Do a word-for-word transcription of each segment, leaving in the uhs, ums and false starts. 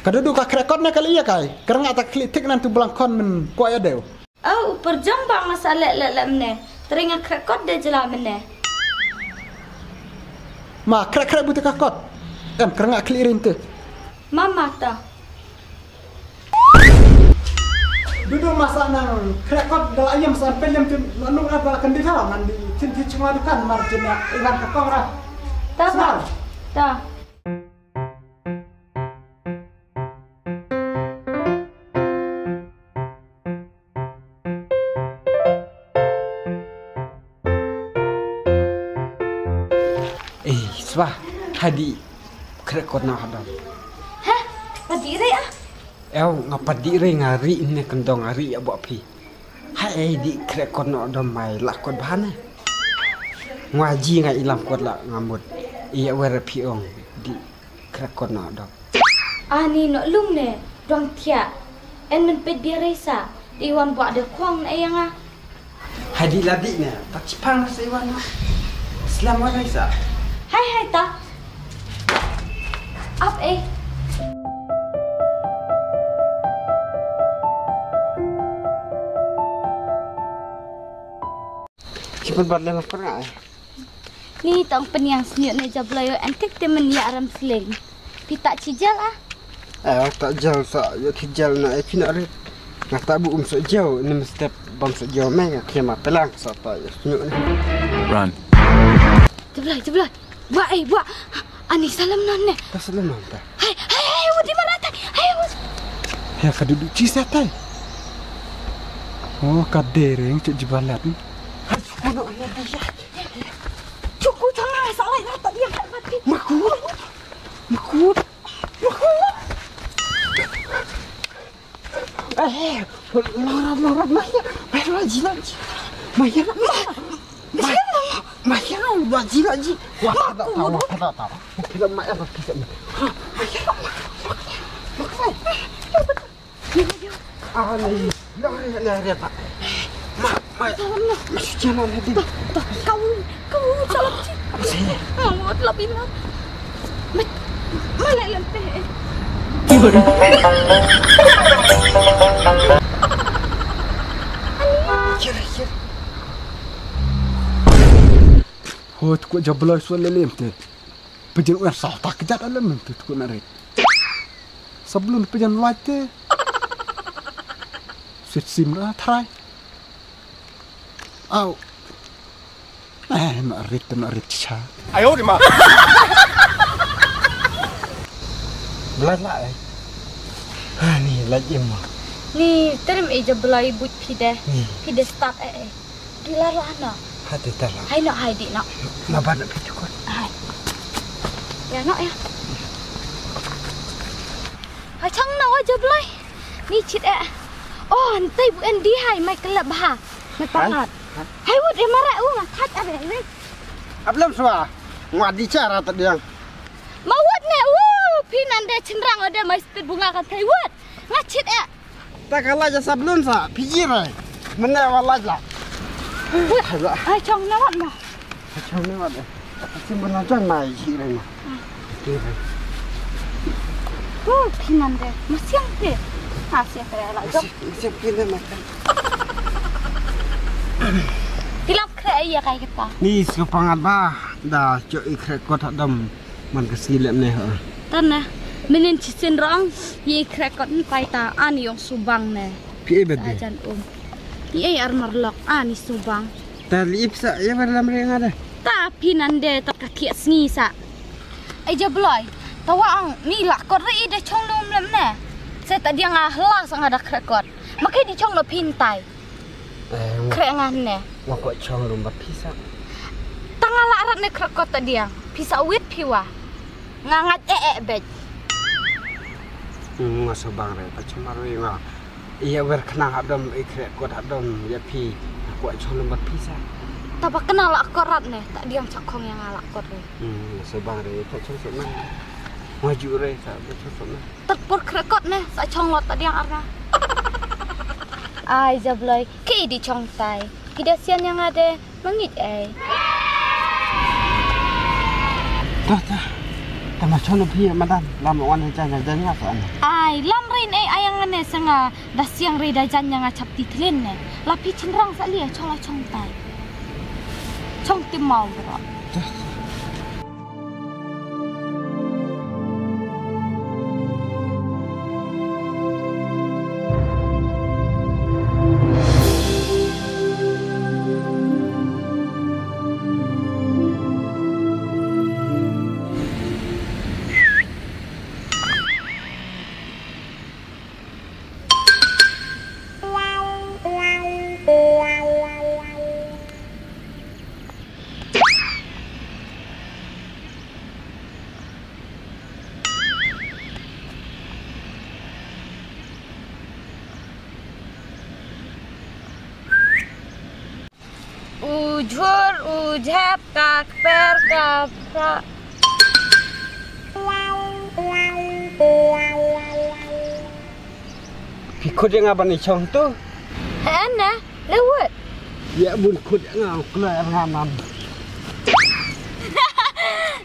Ka dudu ka krekot ne ka liya kai. Ka rnga ta klik tik nan tu blang kon men ko ya deu. Au, u pyrjang ba nga sa leh leh leh mne. Tring nga krekot de jela mne. Ma krek krek buta ka kot. Em ka rnga klik rin tu. Mama ta. Dudu masa nang krekot da la yam san penyam tu nanu apa kan di thaw ngan di chin chin chunga dukan mar chin na iwan ka kong ra. Ta. Sar. Ta. Eh, swa, hadi krekot na hadam. Heh, padi re ah. Ew, nga padi re nga ri ne kendong ari ya bok phi. Hai, eh, di krekot na hadam mai lakot bahane. Nga ji nga ilam kot la ngamut. Iya wer phi ong di krekot na hadam. Ani no lum ne dong thiah. En men pet bia rei sa. Di wan buak de khong na ïa nga. Hadi ladi ne tak chipang sa iwan ma. Slam wan rei sa. Hai hai ta. Ap eh. Kipan bat lelak pernga eh. Ni tang pynïang sniot ne jablayo en kek te men ïa ram sleng. Pi tak cijal ah. Eh tak jal sa ïa cijal na eh pina rit. Nga tak bu um sok jauh ni mesti bam sok jauh meh nga kema pelang sa tak ïa sniot ne. Run. Jablay jablay. Buat eh buat. Ani salam nan ne. Tak salam nan tak. Hai hai hai wudi marata. Hai wudi. Ya ka duduk ci sa tai. Oh ka dereng cuk jibalat. Hai kono ya ya. Cukup jangan salah ya tak dia tak mati. Makut. Makut. Makut. Eh, lorap lorap maya. Maya lagi lagi. Maya. Maya lagi lagi. Wah, tak tahu, tak tahu. Tidak maya tapi tak. Maya. Maya. Ah, ni. Dah, dah, dah, dah, tak. Ma, ma. Ma, suci ma, ni. Tak, tak, kau, kau, salah cik. Apa sih? Mau telah bilang. Ma, ma, lai, lai, teh. Kira, kira. Ho, tu kau jablai sual lelem teh. Pejen wan sa tak kejat alam tu, tu kau narik. Sablun pejan lait te. Sweet sim na try. Au. Eh, na rit na rit cha. Ayo di ma. Belat lah eh. Ha ni lait im ma. Ni terem eh je belai but pide. Ni. Pide start eh eh. Di la la na. Hati tala. Hai no hai di no. Ma ba na pitu ko. Hai. Ya no ya. Hai chang no wa jablai. Ni chit eh. Oh, antai bu en di hai mai kelab ha. Mai pangat. Hai wut eh mara u nga khat abe wit. Ablem swa. Ngwa di cara tadiang. Ma wut ne u phi nan de chenrang ode mai stit bunga kan thai wut. Nga chit eh. Ta ka laj sablun sa, piji rai. Mene wa laj la. Ai chong na wat ma. Ai chong na wat. Asi mena jan mai ji rai ma. Ti rai. Oh, pinan de. Masiang te. Masiang te la jong. Masiang pinan ma. Tilap kre ya kai kita. Ni su pangat ba. Da cho i kre kot dam. Man ka sngi lem ne ha. Tan ne. Minin chisin rong. Ye krekot ntai ta an yong subang ne. Pi e bad. Ajan um. Ye ar marlok an i subang. Ta li ip sa ye bar lam re nga da. Ta phi nan de ta ka kiak sngi sa. Ai ja bloi. Ta wa ang ni la kot re i de chong lum lem ne. Se ta dia nga hla sa nga da krekot. Ma ke di chong lo phin tai. Eh, nga- Kre ngan ne. Nga kwah chong lum bad phi sa. Ta nga la rat ne kre kot ta diang. Phi sa wit phi wa. Nga ngat eh eh bej. Hmm, nga sa bang re ta chong marui nga. Iya wer kena hadom i kre kot hadom ya phi. Nga kwah chong lum bad phi sa. Ta ba kena la kot rat ne. Ta diang chak kong yang la kot re. Hmm, nga sa bang re ta chong sa man. Nga ju re ta ba chong sa man. Tat por krekot ne, sa chong lot ta diang arna. Ai, jabloi, ke di chong tai. Ki da sian ïa nga de, ma ngeit ei. Tah, tah. Tama chon phi madan, lam wan jan jan jan nga sa. Ai, lam rin ei, ai nga ne sa nga da siang ri da jan ïa nga chap ti thlin ne. La phi chynrang sa lia chola chong tai. Chong ti mau bro. Tah, tah. U jhur, u jhep, ka kper, ka phra. Phi khut ïa nga ban i chong tu. Hana, lewat. Ïa bun khut ïa nga, u kloi ar nga nam.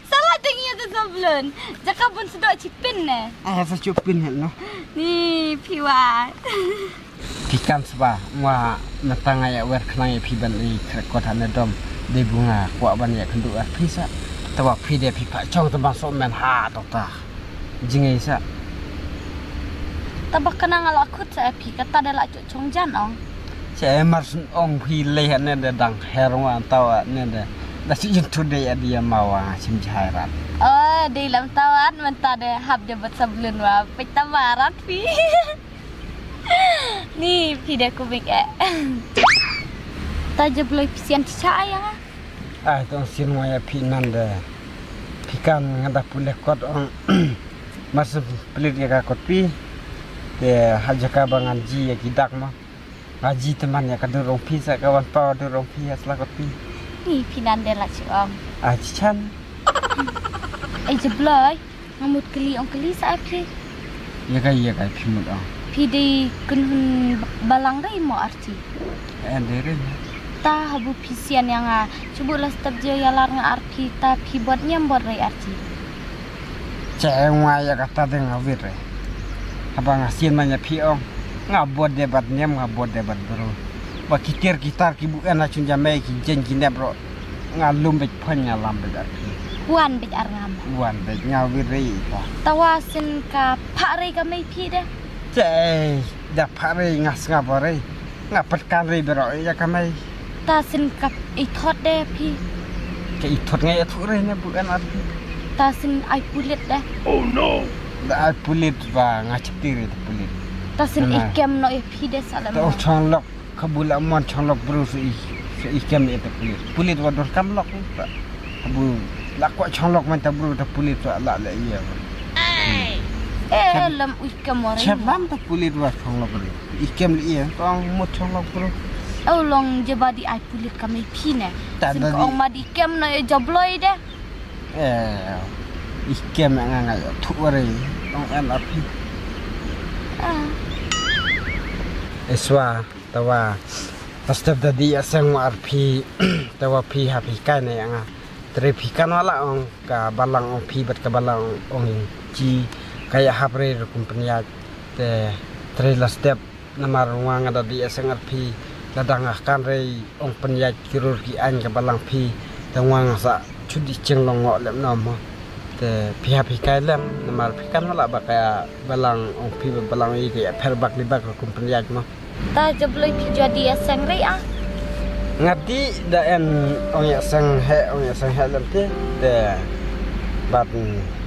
Salah ding ïa tu sablun. Jaka bun sdok chipin ne. Ah, sa chipin hel no. Ni phi wa. Ki kan sba, nga mynta nga ïa wer khnang ïa phi ban i krekot hane dom. Dei bu nga kwah ban ïa kynduh ar phi sa. Te wa phi de phi pha chong te ban soh men ha to ta. Jingei sa. Taba khnang nga la khut sa ïa phi kata de la chok chong jan ong. Che mar sun ong phi lei hane de dang her wa tawa ne de. Da si jin tu de ïa dia ma wa chim jai rat. Oh, dei lam tawa mynta de hap de bat sablun wa peit tama rat phi. Ni phi de kubik eh. Ta je bloi phi sian cha ïa nga. Ai tong sin wa ïa phi nan de. Phi kan nga da pule kot ong. Mar sum pelit ïa ka kot phi. De ha jaka ba ngan ji ïa ki dak ma. Nga ji te man ïa ka dur ong phi sa ka wan paw dur ong phi ïa sla kot phi. Ni phi nan de la chi ong. Ai chi chan. Ai je bloi. Nga mut kli ong kli sa ai phi. Ïa kai ïa kai phi mut ong. Phi dei kynhun balang dei mo arti. En dei rin. Ta habu phi sian ïa nga chubu la step je ïa lar nga ar phi ta phi bot niam bot rei arti. Che nga ïa kata dei nga wir rei. Haba nga sian ma ïa phi ong. Nga bot de bat niam nga bot de bat bro. Ba ki tiar ki tar ki bu en ha chun jamai ki jen ki nep ro. Nga lum bej phan nga lam bej ar phi. Wan bej ar ngam. Wan bej nga wir rei ta. Tawa sin ka pha rei ka mei phi de. Che da pha rei nga snga ba rei. Nga pat kan rei bero ïa ka mei. Ta sin ka i thot de phi. Ka i thot nga ïa thu rei ne bu en ar phi. Ta sin ai pulit de. Oh no. Da ai pulit ba nga chapti rei da pulit. Ta sin i kem no ïa phi de salam. Ta chong lok. Ka bu la mon chong lok bru su i su i kem ïa ta pulit. Pulit wa dor kam lok ta. Ka bu la ko chong lok man ta bru ta pulit wa la la ïa. Eh, lam u i kem wa. Chep lam ta pulit wa chong lok bru. I kem li ïa tong mo chong lok bru. Au long je ba di ai pulit ka mei phi ne. Ta da di ong ma di kem no ïa jabloi de. Eh, i kem nga nga ïa tu wa re. Tong en la phi. Ah. Eswa. Tawa ta step da di aseng wa ar phi tawa phi ha phi kai ne anga. Tre phi kan wala ong ka balang ong phi bat ka balang ong chi ka ya hap re rukum pnya te tre la step namar wa nga da di aseng ar phi la dang ah kan re ong pnya ki rur ki ain ka balang phi ta wa nga sa chudi cheng long ngo lem no mo. Te phi ha phi kai lem namar phi kan wala ba ka balang ong phi ba balang i ka ya pher bak li bak rukum pnya mo. Ta jabloi phi jua di aseng rei ah. Nga di da en ong ya seng he ong ya seng he lem te. Te bat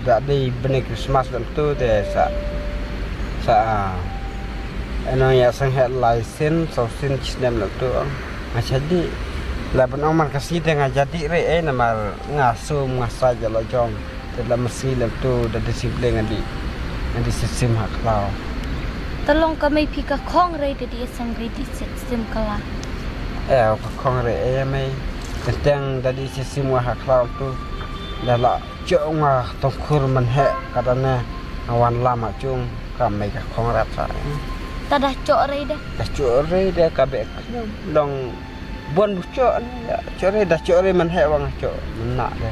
da di bene Christmas lem tu te sa sa en ong ya seng he lai sin so sin chisnem lem tu ong. Nga jadi la ben ong man kasi te nga jadi rei eh namar nga sum nga sa jalo jong. Te la masi lem tu da di sim ple nga di nga di sim sim ha khlaw. Talong ka mei phi ka khong rei da di seng rei di sim sim kala. Eh ka khong rei eh mei. Teng da di sim sim wa ha khlaw tu da la cho nga tong khur man he ka da ne nga wan lam ha chung ka mei ka khong rat sa. Ta da cho rei de. Da cho rei de ka be long. Bon bu choh ne, ya choh re, da choh re man he wang choh man na de.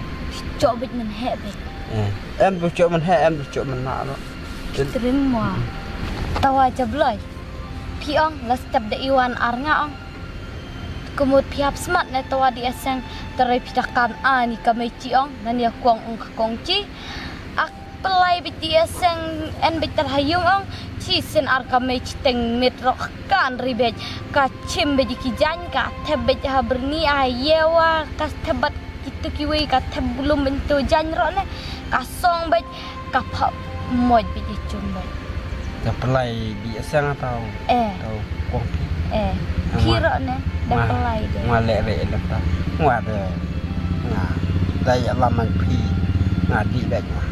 Choh bit man he bit. Eh, em bu choh man he, em bu choh man na lo. Trim mo. Tawa jabloi. Phi ong la step da iwan ar nga ong. Kumut phi hap smat ne tawa di aseng, tare phi takan ani ka mei chi ong, nan ya kuang ong ka kong chi. Ak pelai bit di aseng en bit tal hayung ong, chi sen ar ka mei chi teng mit rok kan ri bit, ka chim bit ki jan, ka thep bit ha berni a yewa, ka thep bat kitu kiwei, ka thep bulum bit tu jan rok ne, ka song bit, ka phap moj bit di chum bit. Ka pelai di aseng tau. Eh. Tau kong phi. Eh. Phi rok ne, da pelai de. Ngwa le re le ta. Ngwa de. Nga. Da ya laman phi. Nga di bit ngwa.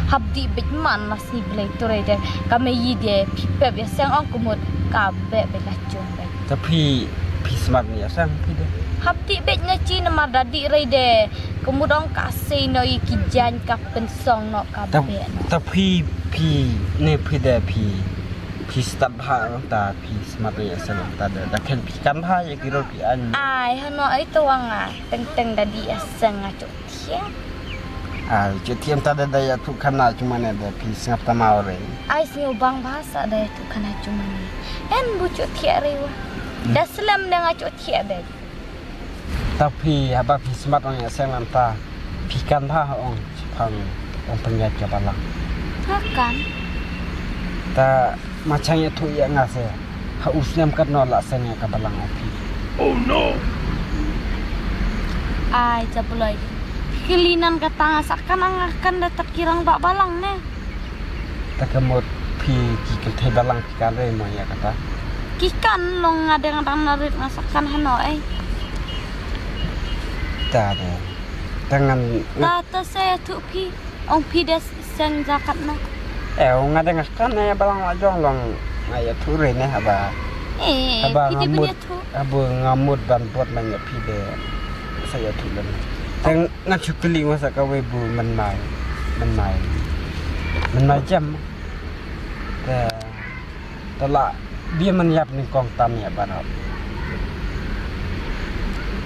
Hap di bit man la si blai tu re de. Ka mei yi de phi pep ya seng ong kumut ka be be la chum bit. Ta phi, phi smat ni ya seng phi de. Hap di bit na chi na mar da di re de. Kumut ong ka sei no i ki jan ka pensong no ka be no. Ta phi, phi, ne phi de phi. Phi stap bha ta phi smat ya seng ta de. Da khen phi kan bha ya ki ro phi an. Ai, hano ai to wang ai. Teng teng da di ya seng a chok thiang. Ai, chok thiang ta de da ya tu khana chuma ne de phi sngap ta mau re. Ai, sngew bang bha sa da ya tu khana chuma ne. En bu chok thiang re wa. Da slem de nga chok thiang de. Ta phi haba phi smat ong ya seng lam ta. Phi kan bha ong chipang ong pynjat ka balang. Ha kan. Ta ma chang ya thu ya nga se. Ha u snem kat no la seng ya ka balang ong phi. Oh no. Ai, cha puloi. Kili nan ka tang sa kan ang kan da tat kirang ba balang ne. Ta ka mut phi ki kan thai balang phi kan re mo ya kata. Ki kan long nga deng dang na rit nga sa kan hano ai. Ta de. Tangan. Ta ta se thu phi. Ong phi de seng zakat na. Eh, ong nga deng kan ya balang wa jong long nga ya thu re ne haba. Eh, haba phi de ngamut, ya thu. Haba ngamut ban bot man ya phi de. Sa ya thu le. Tang nga chukli nga sa ka we bu man mai. Man mai. Man mai jam. Te, te la bia man yap nyngkong tam ya barap.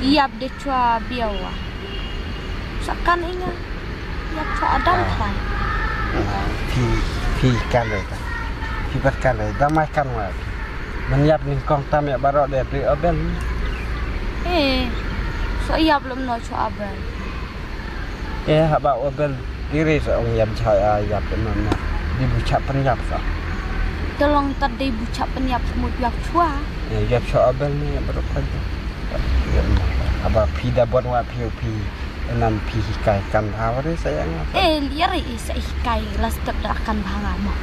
Yap de chwa bia wa. Sa kan inga. Yap chwa adam khlai. Phi, phi kan re ta. Phi bat kan re. Dang mai kan wa. Man yap nyngkong tam ya barap de pri oben. Eh. So yap lum no chwa oben. Eh, haba oben diri sa ong yap cha, ah, yap no no. Di bu cha pen yap sa. Tolong tat di bu cha pen yap mu yap chwa. Eh, yap chwa oben ni yap berapa tu. Haba phi da bon wa phi phi. Enam phi hikai kan hawa re sayang apa. Eh, liar eh sa hikai la step da kan bha nga mo.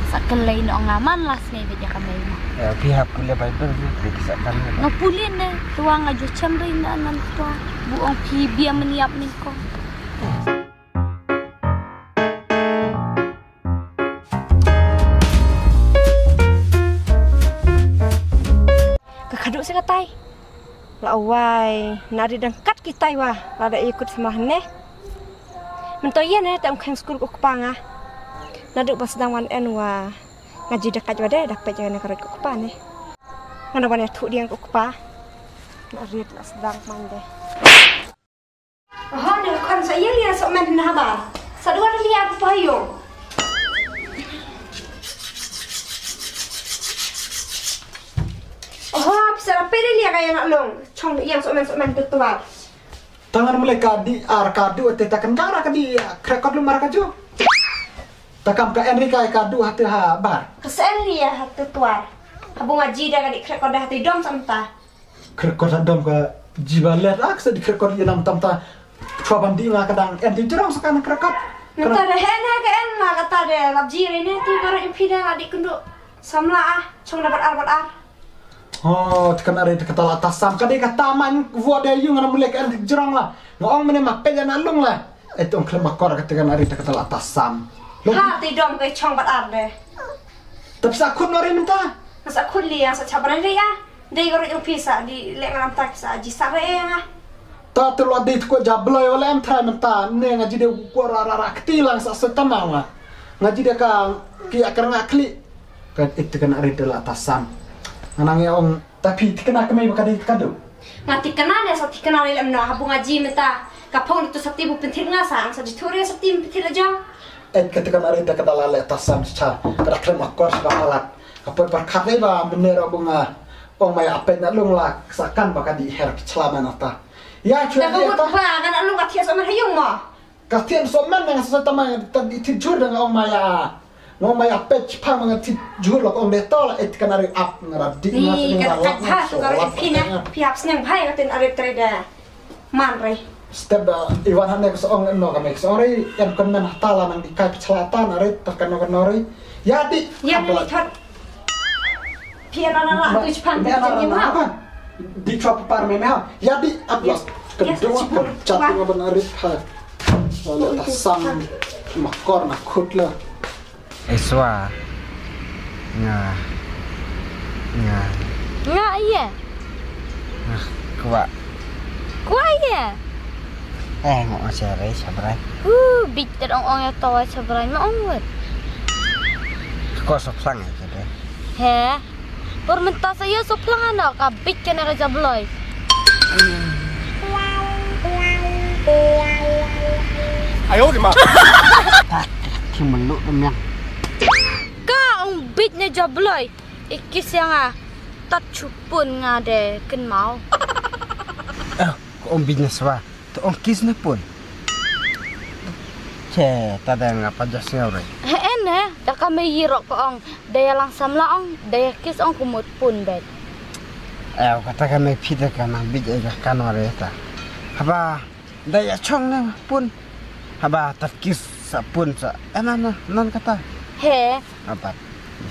Sa kelai no nga man la snei be ja kan mai mo. Eh, phi hap pule Bible ni, phi sa kan ni. Nga pule ne, tuang ajo chem re na nan tua. Bu ong phi bia meniap ni ko. Ka khaduk se katai. La wai, na ri dang kat kitai wa, la da ikut sama ne. Mento yen ne tam khang skul ko kpa nga. Naduh ba sdang wan en wa. Nga ji da kat wa de, da pet ne ka rot ko kpa ne. Nga da wan ya thu diang ko kpa. Na ri la sdang man de. Ho ne khon sa ïa lia so men na ba. Sa dua lia pa yung. Ho sa pe lia ka ïa na long. Chong ïa so men so men tu tuar. Tangan mulai ka di ar ka du te ta kan ka ra ka di krekot lu mar ka ju. Ta kam ka Enrika ka du ha te ha bar. Ka sa en lia ha tu tuar. Ha bunga ji da ka di krekot da ha te dom sam ta. Krekot ha dom ka jiba let ak sa di krekot ïa nam tam ta. Chwa ban di nga ka dang en di jrong sa kan krekot. Nta da hen ha ka en ma ka ta de lap ji re ne tu ka ro in phi da la di kundu. Samla ah chong da bat ar bat ar. Oh, tekan are te kata la tasam ka de kata man vo de yung na mulek en di jrong la. Nga ong mene ma pe na lung la. Eh, tong klem akor ka tekan are te kata la tasam. Ha te dom ka chong bat ar de. Tap sa khun nori menta. Sa khun li yang sa chabaran re ya. Dei ka ruh ïa u phi sa di leh ngan am tak sa ji sa re ïa nga. Ta tu lo dei tu ko jabloi wala em trai mynta ne nga ji dei ko ra ra ra kti lang sa sa tama nga. Nga ji dei ka ki akar nga kli. Ka ik tu kan arit la ta sam. Nga nang ïa ong ta phi ti kena kemai ba ka dei ka do. Nga thikna ne sa thikna re lem na ha bunga ji mynta. Ka phong tu sati bu pynthir nga sa ang sa jithu re sati pynthir la jong. Et ka thikna re da ka da la le ta sam cha. Ka da khlem akor sa ba palat. Ka poi par khat re ba mynne ro bunga. Ong mai apet na lung la sa kan ba ka di her pchla man ata. Ya chu Da ka ya mut ta. Ba nga na lung ka thias o man ha yung mo. Ka thian so man nang sa ta ma ta di thi jur da nga ong ma ya. Nga ong ma ya pech pa ma nga thi jur lok ong de to la et kana ri ap nga ra di nga Ni nga ka la ka lak pha nga su so ka ri lak phi na nga. Phi ap sneng bhai ka tin ari tre da. Man re. Step da iwan hane ka so ong no ka mek so ri en kon men ta la nang di kai pchla ta na ri ta kan no kan no ri. Ya di Ya ap ni la. Thot. Phi ana na la tu chpan Me ana ni na ma. Apa? Di chwa par me me ha. Ya di ap Yes. Los. Yes, Kedua chipur. Kan chat Wah. Nga ban arit ha. Wala Oh, ta itu. Sang makor na khut la. Eswa. Nga. Nga. Nga iya. Nga kwa. Kwa iya. Eh, ngo ong sha rai sha brai. Hu, bit ter ong ong ya to sha brai ma ong wet. Ko so phlang ya sha brai. He. Por mynta sa yo so phlang ano ka bit kana ka jabloi. Ayo di ma. Ki melu demiang. Ka ong bit ne jabloi. Ikis yang a tat chupun nga de kenmau. Eh, ko ong bit ne swa. To ong kis ne pun. Che, ta da nga pa jas ngew re. He en he, da ka me yirok ko ong, da ya lang samla ong, da ya kis ong kumut pun bet. Eh, kata ka me phi da ka nang bit eh ka kan ware ta. Haba, da ya chong ne pun. Haba, ta kis sa pun sa. Eh, nan, nan, nan kata. He. Abat.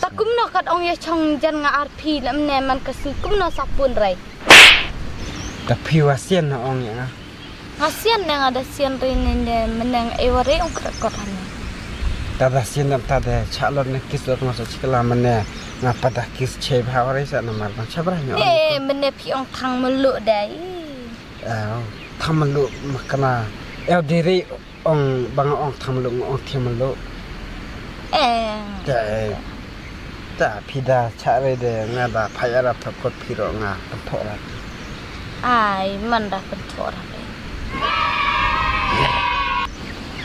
Ta kumno kat ong ya chong jan nga arphi lam ne man ka si kumno sa pun rai. Ta phi wa sian na ong ya nga. Nga sian ne nga da sian ri ne ne meneng e wari ong krekot hane. Ta da sian dam ta da cha lot ne kis lot nga sa chikla mene nga pa da kis che bha wari sa na mar na cha bra nyo. Eh, mene phi ong thang melu dai. Eh, thang melu makna. Eh, diri ong bang ong thang melu ong thang melu. Eh. Ta, eh. Ta phi da cha re de nga da pha ya ra pha kot phi ro nga pynthok ra. Ai, man da pynthok ra.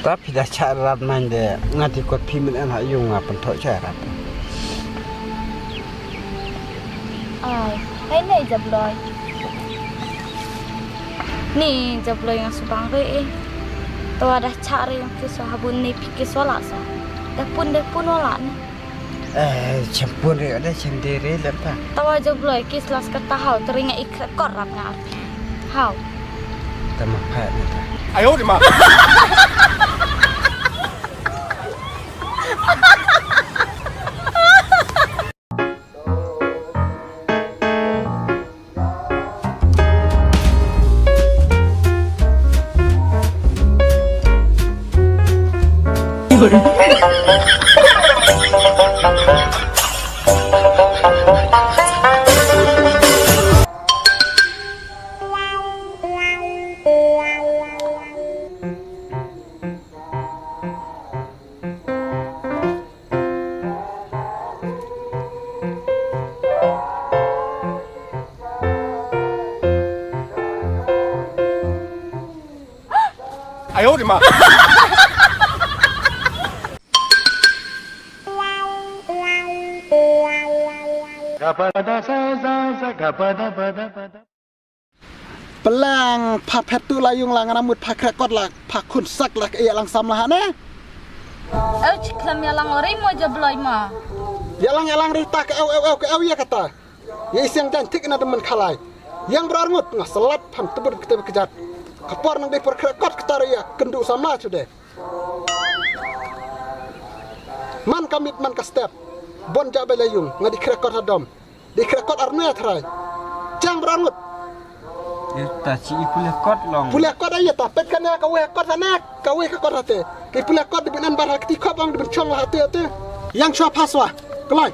Ta phi da cha rap man de nga ti kot phi min an ha yung nga pynthok cha rap. Ai, hai nei jabloi. Ni jabloi nga subang re eh. To ada cha re yang ki so habun ni phi ki so la sa. Da pun da pun wala ni. Eh, champun re ada chem de re lempa. Tawa jabloi kis las ka tahau teringa ik kor rap nga arti. Hau. Tama pha ni ta. Ayo di ma. Ayo di ma. Pelang pha phet tu la yung la ngana mut pha krekot la pha khun sak la ka ïa lang sam la hane. Au chi khlem ïa lang ori mo jabloi ma. Ïa lang ïa lang ri ta ka au au au ka au ïa kata. Ïa i siang jan thik na demen khalai. Yang brar ngut nga selat phan tebut kete kejat. Ka por nang dei por krekot kata ri ïa kendu sam la chude. Man ka mit man ka step. Bon ja bela yung nga di krekot hadom. Di krekot arnwe trai. Chang bra ngut. Ita chi i pule kot long. Pule kot aye ta pet kane ka we kot ane ka we ka kot ate. Ki pule kot di binan bar hakti kop ang di chong la ate ate. Yang chwa paswa. Kelai.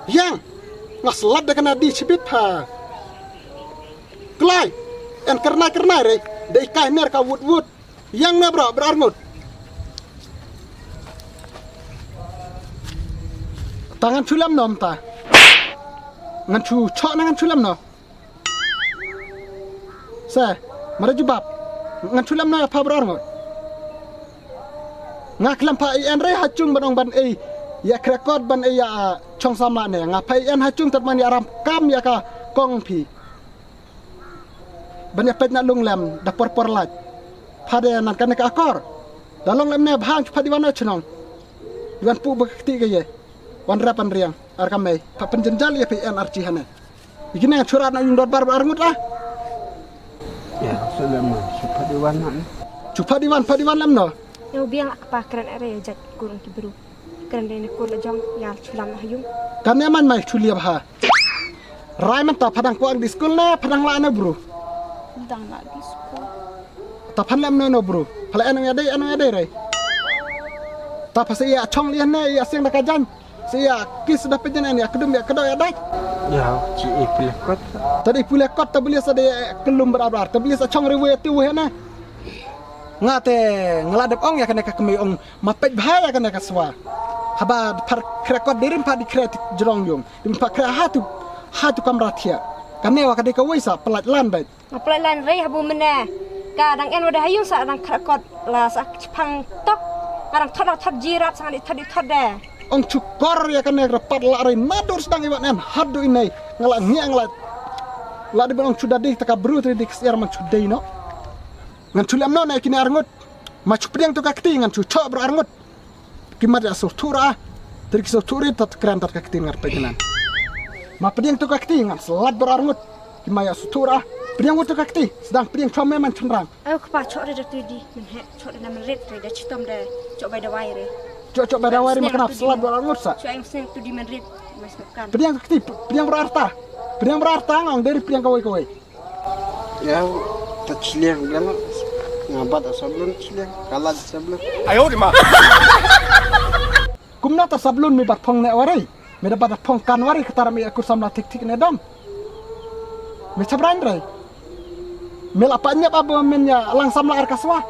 Yang. Ngas lad de kana di chibit pha. Kelai. En kernai kernai re. De ikai ner ka wut wut. Yang na bra bra ngut. Ta ngan chulam nom ta. Ngan chu chok na ngan chulam no. Te, mara jubab. Ngan shu lem noh ïa pha baroh arngut. Nga khlem pha ïa en re ha jong ban ong ban ei ïa krekot ban ei ïa, ah, chong samla ne. Nga pha ïa en ha jong tad man ïa ram kam ïa ka kong phi. Ban ïa peit na lung lem da por por lait. Pha de nan kane ka akor. Da long lem ne bha shu pha di wan na chnong. Di wan pu ba ka kti ka ye. Wan rep an riang ar ka mei. Pha pynjynjal ïa phi en ar chi hane. Ikine chura na yung dot bar ba arngut ah. Ya, so lem no. Shu pha di wan na. Shu pha di wan, pha di wan lem no. Ïa u biang ak pa kren are jait kurang ki bru. Kren dei ne kur la jong ïa chulam ha yung. Kan ne man mai chulia bha. Rai man ta phadang ko ang di skul ne phadang la ne bru. Dang la di skul. Ta phan lem no no bru. Phala en ong ïa dei en ong ïa dei rai. Ta pha se ïa chong lian ne ïa siang da ka jan. Se ïa kis da pejin en ïa kedum ïa kedo ïa dai. Ya, chi i pile kot. Ta dei pile kot ta belia sa dei kelum berar berar. Ta belia sa chong rewe tu he ne. Nga te nga la dep ong ïa kane ka kmie ong ma peit bha ïa kane ka swa. Haba phar krekot dirim pha di kret jrong yung. Dim pha kre ha tu ha tu kamra thia. Kane wa ka dei ka wei sa pelat lan bait. Nga pelat lan rei habu mene. Ka dang en wa da ha yung sa dang krekot la sa chipang tok. Ka dang thot dang thot jirat sa di thot di thot de. Ong chukor ïa kane rapat la rei nadur sdang iwan en hadu inei. Nga la ngi ang la. La di ban ong chu dadi ta ka bru tri di ksiar man chu dei no. Ngan chu lem no ne kine arngut. Ma chu pdiang to ka kti ngan chu chok bro arngut. Ki mat ïa suthu ra. Tri ki suthu ri tat kran tat ka kti ngar pdiang nan. Ma pdiang to ka kti ngan slat bro arngut. Ki ma ïa suthu ra. Pdiang wut to ka kti sdang pdiang chom me man chunrang. Ayo kpa chok ri da tu di men he chok ri da men rit ri da chitom da chok bai da wai ri. Chok chok bai da wai ri ma kena slat bro arngut sa. Chok ang seng tu di men rit mas kan. Pdiang to ka kti pdiang bro arta. Pdiang bro arta ngong deri pdiang kawai kawai. Ya, ta chiliang bilang. Nga bat sablon chiliang, kalat sablon. Ayo di ma. Kumno ta sablon mi bat phong ne wari. Mi da bat phong kan wari kata mi akur samla tik tik ne dam. Mi chabran rai. Mi la pa nyap abu min ya lang samla ar kaswa.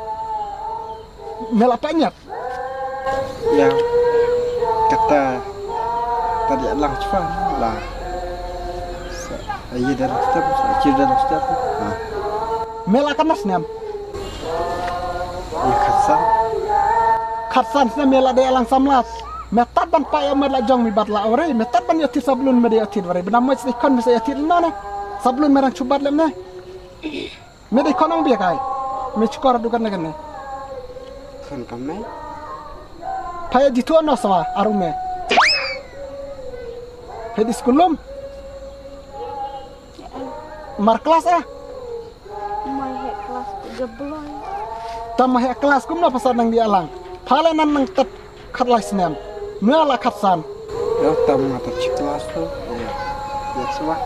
Mi la pa nyap. Ya. Kata tadi lang chfa la. Sa ayi dah step, sa ayi dah step. Ha. Mela kanas nem. Ya khatsan. Khatsan sne mela de alang samlat. Metat ban pa ya mer la jong mi bat la ore. Metat ban ya tir sablun me de ya tir ore. Bena mo sne kon me sa ya tir no ne. Sablun merang chubat lem ne. Me dei khonong bia kai. Me chukor dukan na kane. Khon kam nai. Phaya jitu ano sawa aru me. Phaya di skulum. Mar kelas ah. Mai he kelas tiga belas. Tam he kelas kum na pasal nang di alang. Phala nan nang tet khat lai snem. Me la khat san. Ya tam mata chi kelas tu. Ya. Ya sawa.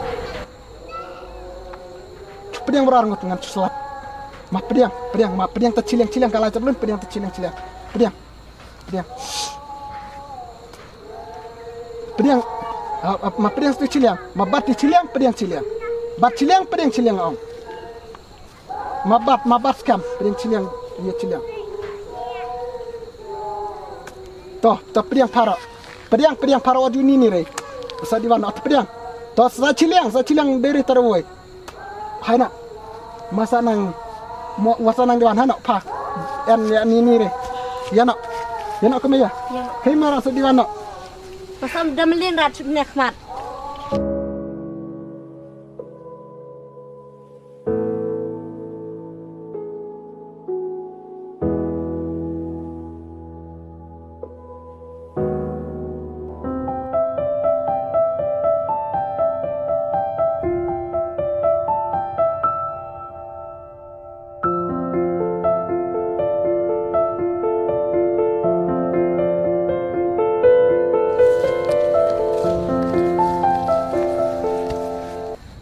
Chu pdiang brar ngut ngan chu slat. Ma pdiang, pdiang, ma pdiang ta chiliang chiliang ka lai chablun pdiang ta chiliang chiliang. Pdiang. Pdiang. Pdiang. Ah, ah, ma pdiang tu chiliang, ma bat ti chiliang, pdiang chiliang. Bat chiliang, pdiang chiliang ong. Ma bat, ma bat skam, pdiang chiliang, ya chiliang. To, to pdiang phara. Pdiang, pdiang phara wajuni ni re. Sa diwan, to pdiang. To sa chiliang, sa chiliang deri tarawoi. Hai na. Masa nang mo wasa nang diwan hano pa. Yan ya ni ni re. Ya no. Ya no kami ya. Ya no. Hei mara sa diwan no. Pasam damlin rat nek mat.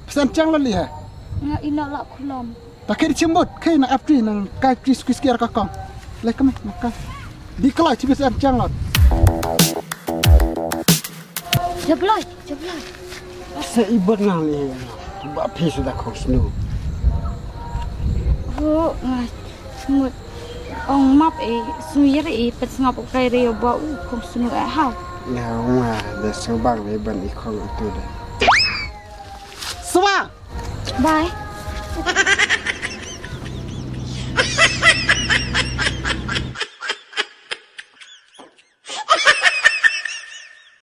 Psan chang la liha. Nga ina la khulom. Ta kiri chimbut, kiri na apri nang kai kris kris kiar ka kong. Lai kami, nang kai. Di kalai chimbut an chang lot. Jablai, jablai. Sa ibot nang li. Ba phi sudah kong snu. Ho, ngai. Mut. Ong map e, snu yar e, pet sngap kai re ba u kong snu e ha. Ya, nga de sngabang le ban i kong tu de. Swa. Bye.